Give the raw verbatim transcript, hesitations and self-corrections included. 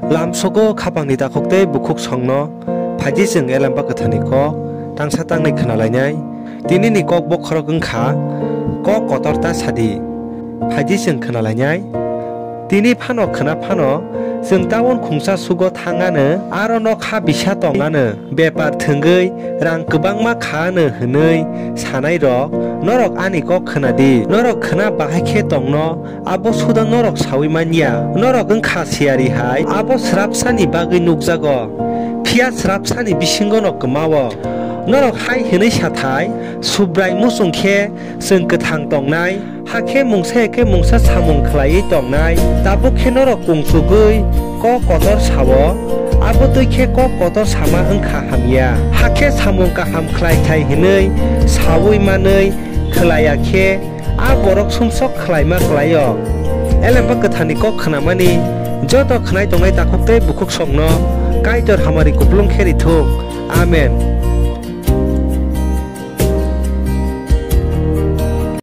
Lamsogo khapangni takhuk tei bukhuksongno phaidi chwng Elemba Kwtharni kok tangsa tangnwi khwnalainai. Tinini kok bokhorok wng kha, Kok kotor ta sa di. Phaidi chwng khwnalainai. Tini phano khwna phano chwng taun khungsa sugo thang anw, aro nokha bisa tong anw, bepar thwngwi rang kwbangma kha anw hwnwi sanairok, norok ani kok khwna di. Norok khwna bahai khe tongno, abo suda norok saui man ya. Norok wng kha siyari hai, abo swrapsani bagwi nukjago, phiya swrapsani bisingono kwma-o. Norok hai hwnwi sa thai, Subrai muchung khe chwng kwthang tongnai, hakhe mungsa ya khe mungsa samung khlaiwi tongnai. Tabuk khe norok kung chugwi kok kotor sa-o, abo twi khe kok kotor sama wng kha hamya. Hakhe samung kaham khlai thai hwnwi saui manwi khlai ya khe, a borok sumsok khlaima klai-o. Elemba Kwtharni kok khnamani joto khnai tongnai takhuk tei bukhuksongno Kaitor hamari kupulung khe ri thung. Amen.